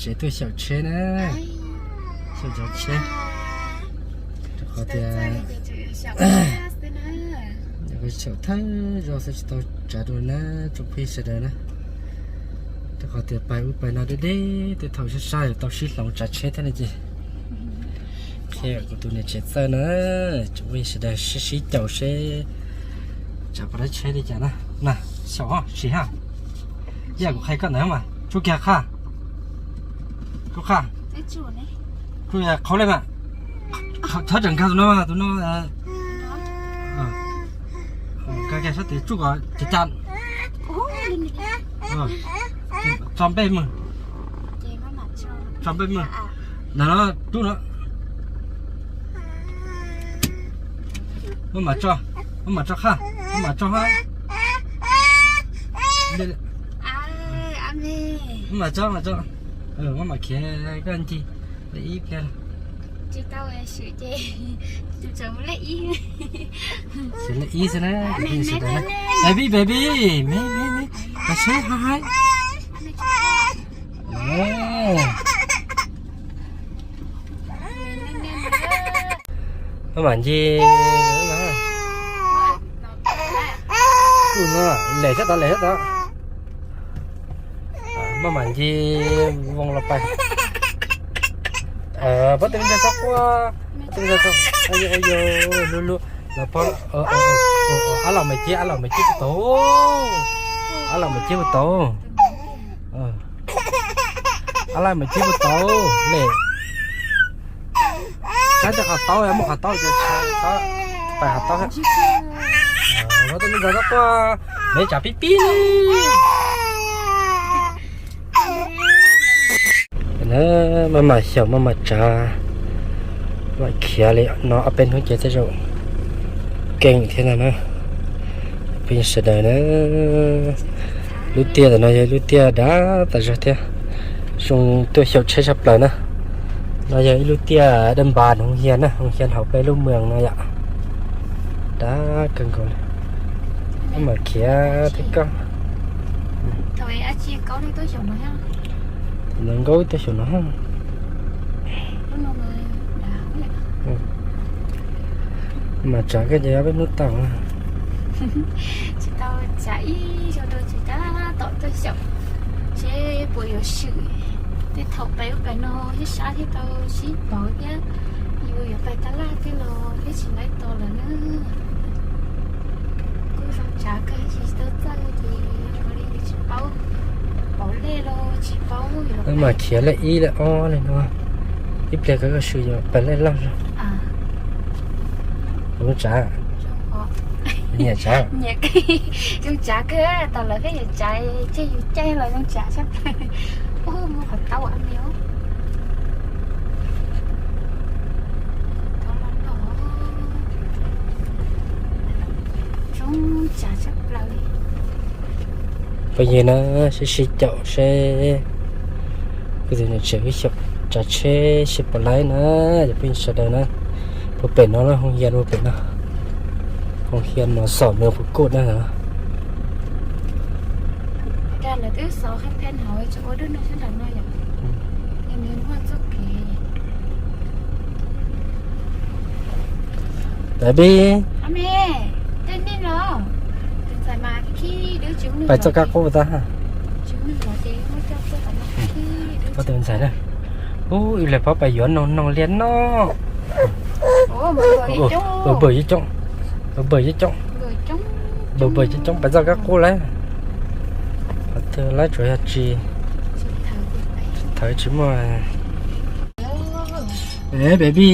Tsev tuaj xyaum tsheb na, xyaum tsheb, rau qhov tias xyaum thawj zaug xwb tsis tau tsav dua na, tsoom phooj ywg sawv daws na. Rau qhov tias pais ub pais no deb deb, tej thaum sab sab yuav tau sib hloov tsav tsheb thiab no ces qhia kuv tus niam tsev txawj na, tsoom phooj ywg sawv daws sib sib caum seb tsav puas dab tsheb li cas na. Na, xyaum sim ha. Yam kuv qhia koj ntawd mas tsuj kiag qha. Tsuj qha. Tsuj qhov li mas. Txhob tseem nkag tus no, tus no. Nkag kiag sab tid tsuj kom ceev ceev. Tso npej mog. Tso npej mog. Ntawm no tsuj no. Maj mam tso, maj mam tso qha, maj mam tso ha. Maj mam tso, maj mam tso. Maj mam khiav koj ncig ib pliag. Tsis tau swm ces tus tseem lej ib. Xws lej ib xwb na. Baby, baby, me, me, me. Say hi, hi. Maj mam ncig. Lem sab tod, lem sab tod. Maj mam ncig voo los pais. Pob tw ntag txhob quaj, pob tw ntag txhob, ua yus lub lub los pob. Ab los mas cib, ab los mas cib puas tau, ab los mas cib puas tau. Ab los mas cib puas tau li. Saib tej qhov taub, muaj qhov taub ces pais qhov taub. Pob tw ntag txhob quaj, me tsav pib pib li. Maj mam xyaum maj mam tsav, maj mam khiav li no ob peb hnub ces tej zaum keej thiab ntag na. Phooj ywg sawv daws na, lub tiaj ntawm no yog ib lub tiaj dav tas zog thiab, zoo tuaj xyaum tsheb tshaj plaws na. No yog ib lub tiaj daj npas hoo hias na, hoo hias hauv peb lub moos no yom. Dav kawg nkaus li. Maj mam khiav thiab koj. Ntawd Nkauj tuaj xyaum no. Maj mam tsav koj ces ob peb hnub tau. Tsis tau tsav ib zaug rau, tsis tab tom tuaj xyaum seb puas yuav swm. Tej thaum pais ub pais no thiab sab thiab tau sib pauv thiab, yus yuav pais tab laj thiab los thiab tsis laib tos lawm na. Kuj zoo tsav kawg, tsis tau txawj ces ua li tsis paub pauv lej los tsis paub yuav. Maj mam khiav lej ib lej ob li no, ib pliag koj swm yuav pais lej loj zog. Zoo tsav, nyiam tsav. Zoo tsav kawg, tau lawv pheej yuav tsav, ces yus caij los zoo tsav tshaj plaws. Ub, muaj qhov taub me. Zoo tsav tshaj plaws li. Phooj ywg na, sib sib caum seb kuv tus niam tsev wb xyaum tsav tsheb seb puas laib na, cov phooj ywg sawv daws na. Puag pem no na, hoo hias puag pem no, hoo hias no xom no puas kuj na. Baby, pais txoj kab qub tag. Pob tw ntxhais na. Ub, ib leeg pab pais yuav noog noog liaj no. Npawg yeej coob, npawg yeej coob, npawg yeej coob, pais txoj kab qub lawm. Qhov twg lawm tsuas yog tsis, thawv tsis muaj. Baby,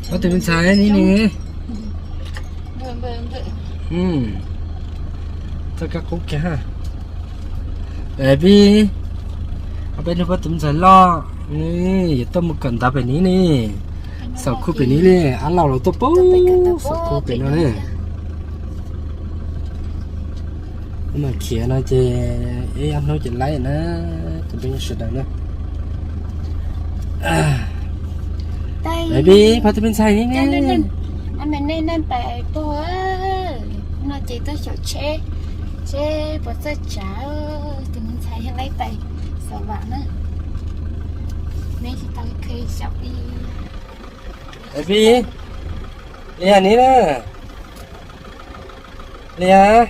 pob tw ntxhais ni ne. Txoj kab qub kiag ha. Baby, ob peb hnub pob tw ntxhais loj, yuav tuaj mus kawm ntawv pem ni ne. Xaum khuj pem ni ne, ab laus los tuaj pub xaum khuj pem no ne. Mas khiav no ces ib ob hnub ces laib na, tus peb sawv daws na. Baby, pob tw ntxhais ni ne. Nej pais pog no ces tuaj xyaum tsheb, seb puas txawj tsav, tus me ntxhais yog laib pais xaum vam na. Pi, Lias ni na. Lias.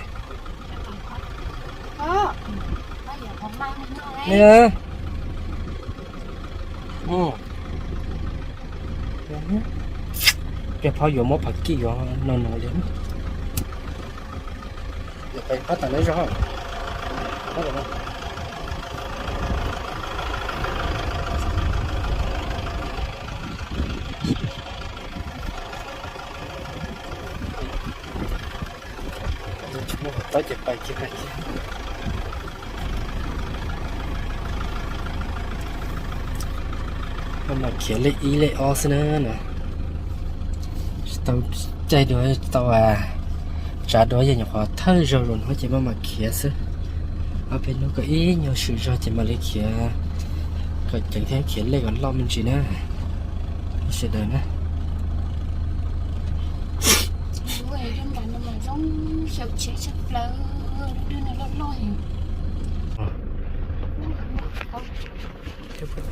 Lias. Cov phauj yuav muab pham kij yuav no no li. Peb pab tam lawv zog. Tsis muaj qhov tob ces pais kiag pais kiag. Peb mam khiav lej ib lej ob xwb na. Tsis tau caij dua, tsis tau tsav dua, yog nyuam qhuav thawj zaug los no ces maj mam khiav xwb. Ob peb hnub kom ib nyuag swm zog ces mam li khiav kom ceev thiab khiav lej kom loj me ntsis na. Sawv daws na.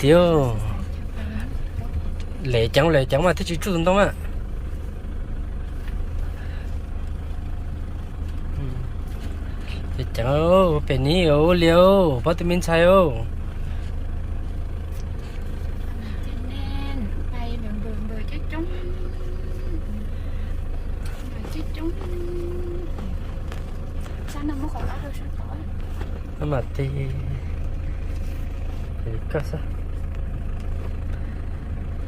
Tiag, lem ceev lem ceev mas twb tsis tsuj tus ntoo a. Ceev ceev, pem ni ua li, pab tus me ntxhais. Mas tig, koj xav,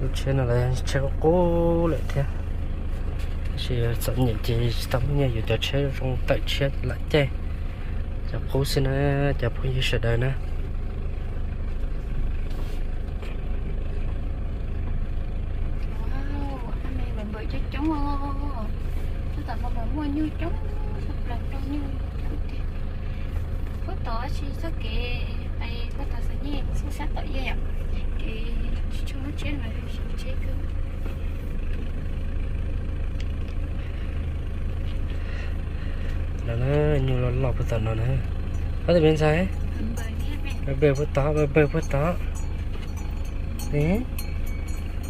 lub tsheb no lawv tsheb qub qub lawm thiab, tab sis txom nyem ces tsis tau muaj nyiaj yuav cov tsheb zoo tawm tshiab lam caij. Cov qub xwb na, cov phooj ywg sawv daws na. Npawm coob coob os. Tab tom no mas muaj nyuj coob, tshaj plaws rau nyuj coob tiag. Puab tod tsis txoj kev pais puab tod Xav Nyej txoj sab tom ib yam, kev tsis tshua muaj tsheb mas tsheb kawg. No na, nyuj loj loj puag tom no na. Pab tus me ntxhais, npawg puag tod, npawg puag tod.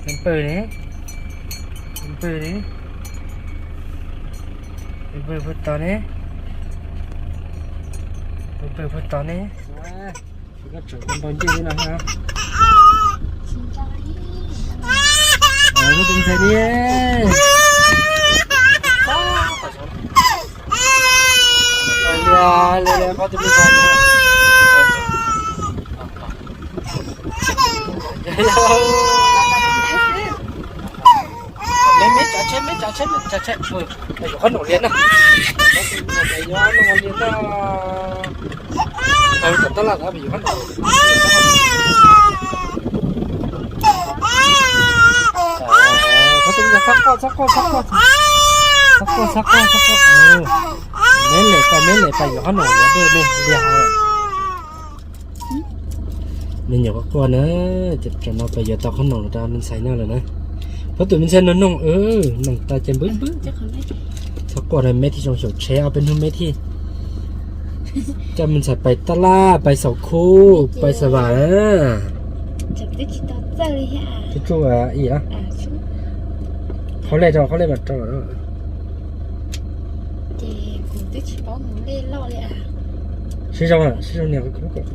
Npawg ne, npawg ne, npawg puag tod ne, npawg puag tod ne. Koj tseem npau ncej li no ha. Koj tus ntxhais ni. Li, li, li, koj tus ntxhais ni. Me, me tsav tsheb, me tsav tsheb, me tsav tsheb. Yuav qhob noom li na. Yuav qhob noom li na. Tau tab laj yuav qhob noom. Txhob quaj, txhob quaj, txhob quaj. Txhob quaj, txhob quaj, txhob quaj. Me lem pais, me lem pais yuav qhob noom yuav dej me liag. Me nyuam quaj quaj na, tam no pais yuav tau qhob noom rau me ntxhais noj lawm na. Pab tus me ntxhais no noog, noog tas ces npwb npwb. Txhob quaj na, me thiaj zoo xyaum tsheb, ob peb hnub me thiaj coj me ntxhais pais tab laj, pais xaum khu, pais xa vas na. Tsuj tsuj ib, qhov lej rau, qhov lej mas rau. Ces kuv twb tsis paub mus lej loj li. Sib zoo, sib zoo nias kuv kom.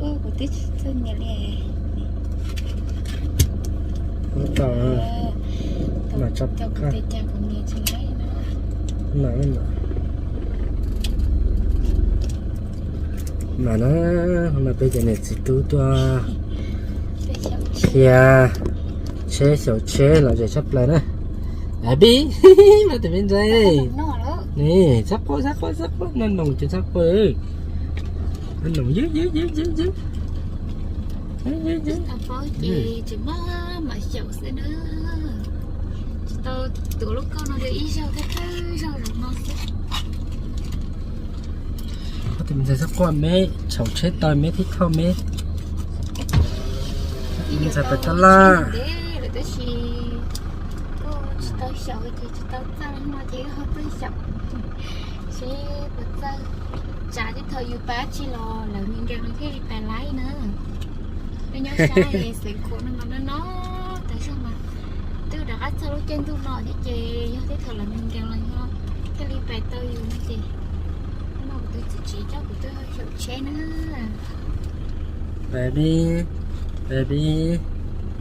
Kuv twb tsis txawj nias li. Tab tom mas tso, kuv tes cas kuv nias tsis laib na. Mas na, no peb cov niam txiv tub tuaj khiav tsheb, xyaum tsheb lom zem tshaj plaws na. Ab pib, no tus me ntxhais, txhob quaj, txhob quaj, txhob quaj, noj noos ces txhob quaj. Noj noos ywb ywb ywb ywb ywb. Tsis tau paub ces tseem maj mam xyaum xwb na. Tsis tau tuav lub kauj no li ib zaug thawj thawj zaug zaum no xwb. Koj tus me ntxhais txhob quaj, me xyaum tsheb tau me thiaj thauj me. Me ntxhais pais tab laj. Tab sis kuj tsis tau xyaum ces tsis tau txawj no ces ho tuaj xyaum seb puas txawj. Tsam tej thaum yus pais dab tsi los lawv me nkees no thiaj li pais laib na. Nyob nyob xwb, xeev Khuam no mas no no tas zog mas twb rov qab txog lub caij ntuj no thiab ces yog tej thaum los nkees los yog thiaj li pais tau yus no ces no kuv tus txiv tsev coj kuv tuaj xyaum tsheb na. Baby, baby.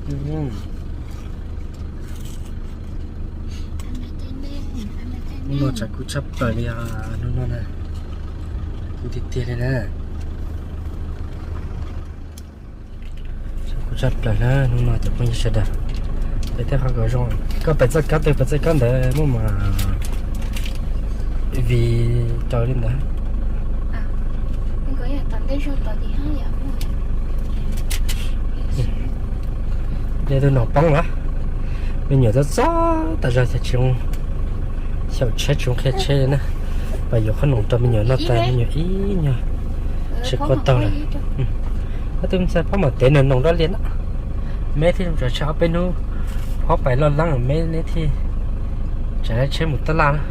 Hnub no tshav kub tshaj plaws li os, hnub no na. Kub tiag tiag li na. Tshav kub tshaj plaws na hnub no cov phooj ywg sawv daws. Peb tej qhov kom zoo, koj pais txoj kab twg pais txoj kab ntawd muaj mas vim rau li ntawd. Nej tus nom poob los, me nyuam txob txob tas zog ces tsis zoo xyaum tsheb tsis zoo qhia tsheb li na. Pais yuav qhob noom rau me nyuam noj tas me nyuam ib nyuag tsis quaj taug lawm. Ob tug ntxhais phob mam tev nws noog dab lias na. Meb thiaj tseem tshav ob peb hnub phob pais loj leeb meb neb thiaj tseem lawv tsheb mus tab laj na.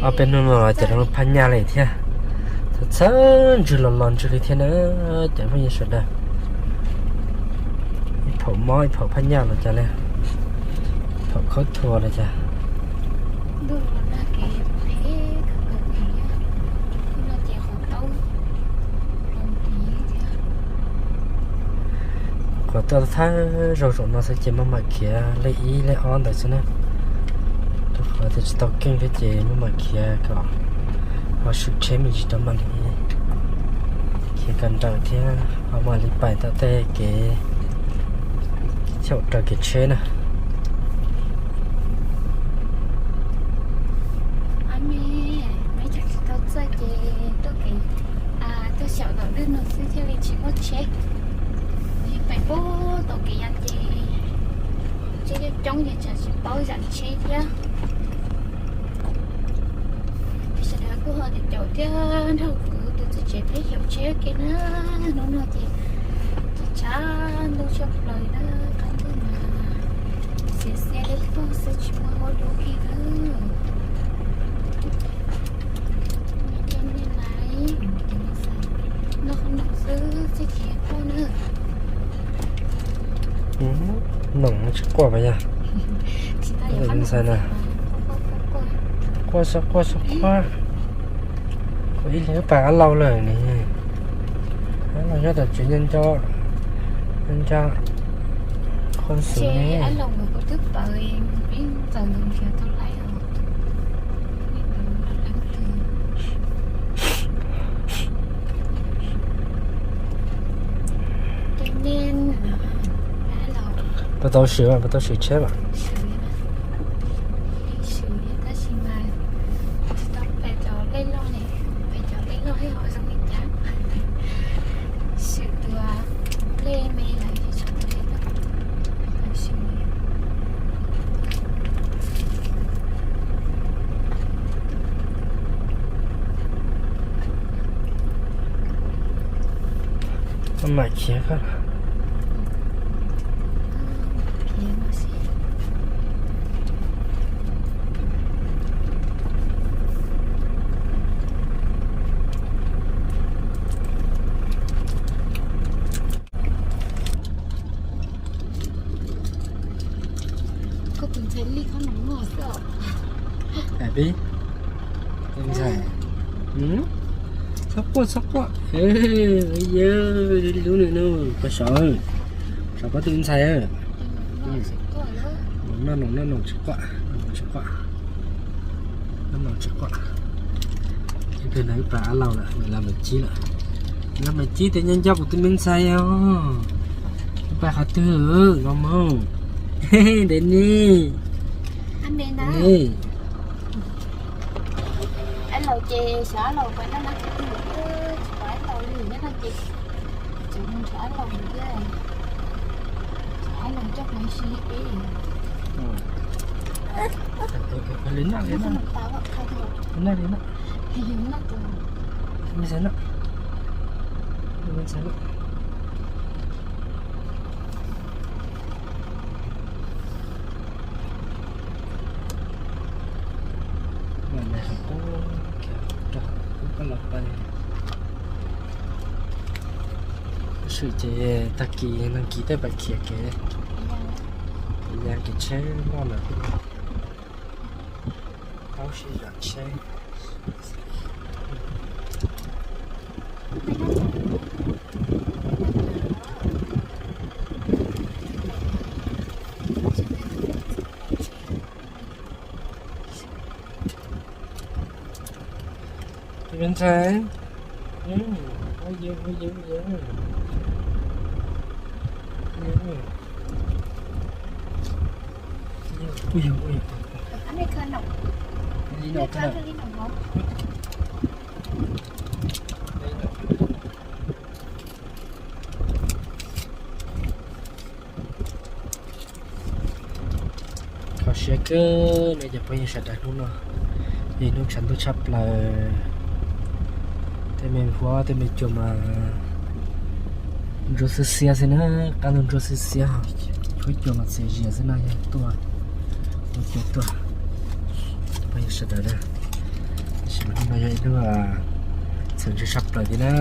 Ob peb hnub no los cas zoo phaj nyaj li thiab. Txhawj txhawj ntswg los los ntswg li thiab na, cov phooj ywg sawv daws. Ib phaum mob ib phaum phaj nyaj los cas li, ib phaum khaub thuas los cas. Qhuav tuaj thawj zaug zaum no xwb ces maj mam khiav lej ib lej ob ntawd xwb na. Rau qhov tias tsis tau keej thiab ces maj mam khiav kom ho swm tsheb me ntsis rau mam li khiav kawm nrawm thiab ho mam li pais tau tej kev xyaum raws kev tsheb na. Ab me, meb tseem tsis tau txawj ces tuaj kev, tuaj xyaum tom dwj no xwb thiaj li tsis muaj tsheb. Yog pais puag tom kev yas ces tsheb coob coob ces tsam tsis paub zam tsheb thiab. Sawv daws kuj ho caum thiab nrog kuv tus txiv tsev peb xyaum tsheb ua ke na. Hnub no ces tshav ntuj tshaj plaws na, qab ntuj mas xiav xiav deb tuaj xwb tsis muaj huab dub kiag na. Noj qhob noom xwb txij tsis quaj na. Noom tsis quaj mas yog ntxhais na. Quaj xwb quaj xwb quaj. Kuv ib leeg pais ab laug lawm ne. Ab laug nyob tom tsev nco nco, nco nco qhov xwm ne. Puas tau swm, puas tau swm tsheb mas? Maj mam khiav koj. Koj tus ntxhais lij qhob noom muag xwb os. Peb tus ntxhais, txhob quaj txhob quaj. Yawg lub nws no, koj saum, saum koj tus ntxhais. Noj noom noj noom tsis quaj, noj noom tsis quaj. Noj noom tsis quaj. Ib pliag no wb pais ab laug lawm, nws lawv mam cib lawm. Lawv mam cib tias nyob nco kuv tus me ntxhais os. Wb pais qhov twg los mus? Ntev ne. Ab laug ces xyov ab laug pais noj nab twg, tsis pom ab laug li nyob no ces tseem mus nrhiav ab laug thiab. Ab laug coj mus si peb. Li no, li no, li no, li no. Mus nyob qub, rau qub koj los pais. Tab sis ces tag kis nag kis tej pais khiav kev, ya kev tsheb loj lawm, paub sib zam tsheb. Tus ntxhais, ua yeeb ua yeeb ua yeeb. Ua yeeb ua yeeb. Li no, li no. Kho siab kawg no cov phooj ywg sawv daws, hnub no yog ib hnub tshav ntuj tshaj plaws. Tej me huab tej me cua mas ntsuab xiab xiab xwb na, qab ntug ntsuab xiab xiab, huab cua mas txias zias xwb na, yog tuaj, huab cua tuaj. Phooj ywg sawv daws na, tab sis mas hnub no yog ib hnub txhaum ntshai tshaj plaws li na.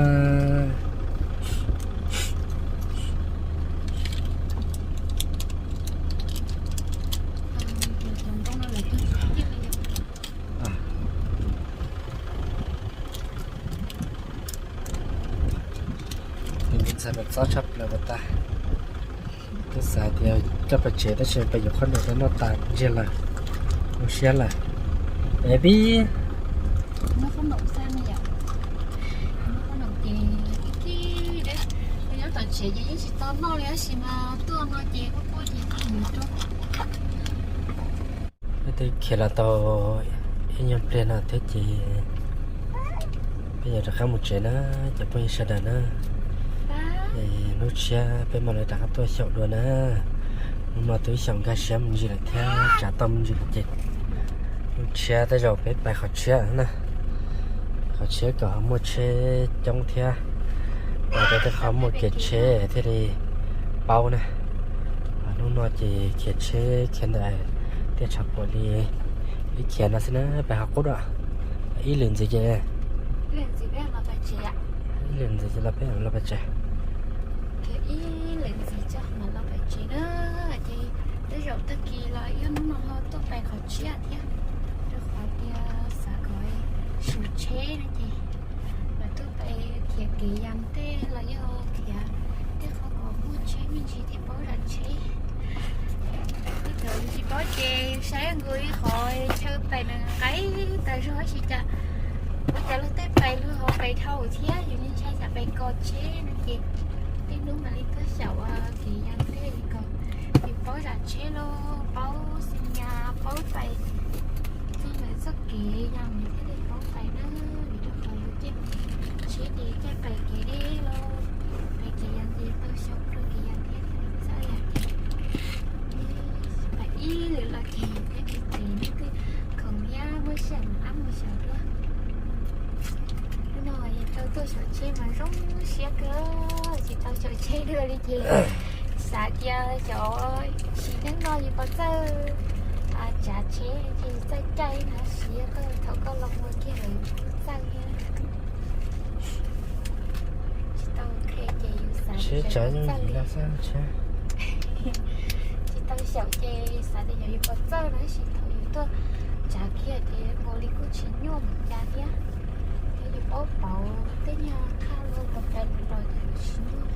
Tus ntxhais mas txob tshaj plaws tas. Twb xav tias coj pais tsev tab sis pais yuav qhob noom rau noj tas ntsiag lawm, zoo siab lawm. Es pib, nyob tom tsev ces yeej tsis tau noj li tab sis mas tuaj no ces quaj quaj ces yuav rau. Twb khiav los tau ib nyuag pliag no thiab ces peb yuav rov qab mus tsev na, cov phooj ywg sawv daws na. Hnub tshiab peb mam li rov qab tuaj xyaum dua na. Hnub no twb xyaum nkag siab me ntsis lawm thiab tsav tau me ntsis lawm ces hnub tshiab tej zaum peb pais qhov tshiab na. Qhov tshiab kom ho muaj tsheb coob thiab, pais rau tej qhov muaj kev tsheb thiaj li paub na. Hnub no ces khiav tsheb khiav ntawm tej tshav puam li ib khiav no xwb na, pais qhov qub dua. Ib lwm ntxiv ces, ib lwm ntxiv ces los peb los pais tsev. Ib lwm ntxiv ces los peb los pais tsev na. Ces tej zaum tag kis los yog hnub no ho tuaj pais qhov tshiab thiab, rau qhov tias xav kom su tsheb no ces los tuaj pais khiav kev yas tej los yog khiav tej qhov kom muaj tsheb me ntsis thiaj paub zam tsheb. Tej thaum yus tsis paub ces yus saib nkaus ib qhov chaw pais nws nqaim tas zog tab sis cas ua cas luag tej pais luag ho pais dhau thiab, yus ntshai tsam pais kos tsheb no ces tej hnub mam li tuaj xyaum kev yas tej kom yus paub zam tsheb los paub xi nyas paub pais txog ntawm txoj kev yas thiaj li paub pais na, vim rau qhov yus caij tsheb ces caij pais kev deb los pais kev yas ces tau xyaum rau kev yas thiab thiaj li txawj yam ces pais ib lwm los ces thiab ces ces nej twb khoom thiab muaj sij hawm mam ab mus xyaum dua. Hnub no yog tau tuaj xyaum tsheb mas zoo siab kawg, tsis tau xyaum tsheb dua li ces xav tias xyaum sim neej no yus puas txawj tsav tsheb ces txawj caij na, tab sis yog koj thaum koj los mus kiag lawm yus kuj txawj thiab. Tsis tau khe ces yus xav tias yus puas txawj li. Tsis tau xyaum ces xav tias yog yus puas txawj na, tab sis thaum yus tuaj tsav kiag ces nkaus li kuj tsis nyuaj mus cas thiab. Yog yus paub pauv tej nyuag qhaj los pais los ces tsis nyuaj.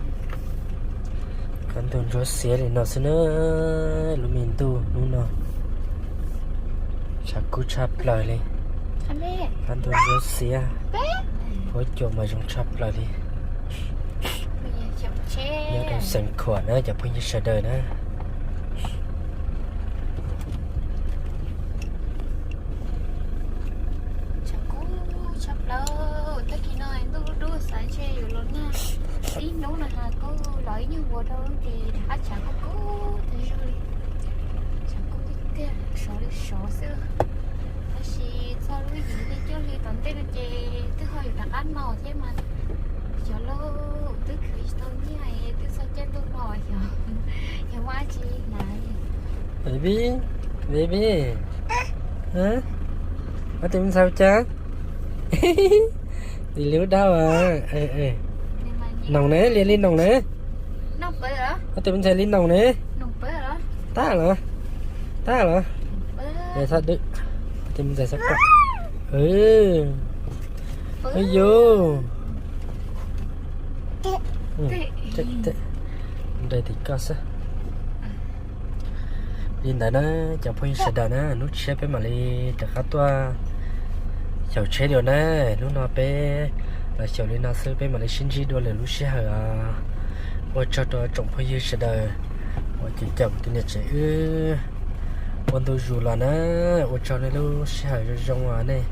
Qab ntuj ntsuab xiab li no xwb na, lub me ntuj hnub no tshav kub tshaj plaws li. Qab ntuj ntsuab xiab, huab cua mas zoo tshaj plaws li. Nyob rau Xeev Khuam na cov phooj ywg sawv daws na. Tshav kub tshaj plaws, tag kis no ntuj dub dub xav ntshe yuav los nag ib hnub no has kuj los ib nyuag vuas rau ces rov qab tshav kub kub tas zog li. Tshav kub tiag tiag, sov li sov xwb. Tab sis txog lub yim hli cuaj hli tom ntej no ces twb ho yuav rov qab no thiab mas. Xyov lauj, twb khwv tsis tau nyiaj, twb txog caij ntuj no xyov, xyov muaj dab tsi hnav. Baby, baby, Ob tug me ntxhais ua cas? Lim li ub dab as. Noog ne, lia li noog ne. Ob tug me ntxhais li noog ne. Tag los? Tag los? Txhob dwb. Ob tug me ntxhais txhob koj. Ub yus. Nrog tim koj xwb. Li ntawd na, cov phooj ywg sawv daws na, hnub tshiab peb mam li rov qab tuaj xyaum tsheb dua na. Hnub no peb los xyaum li no xwb, peb mam li sib ntsib dua lwm lub sij hawm os. Ua tsaug rau tsoom phooj ywg sawv daws uas caum caum kuv tus niam tsev wb ua ntu zus los na. Ua tsaug nej lub sij hawm zoo zoo uas nej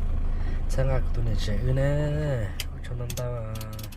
txhawb nqa kuv tus niam tsev wb na. Ua tsaug ntau ntau.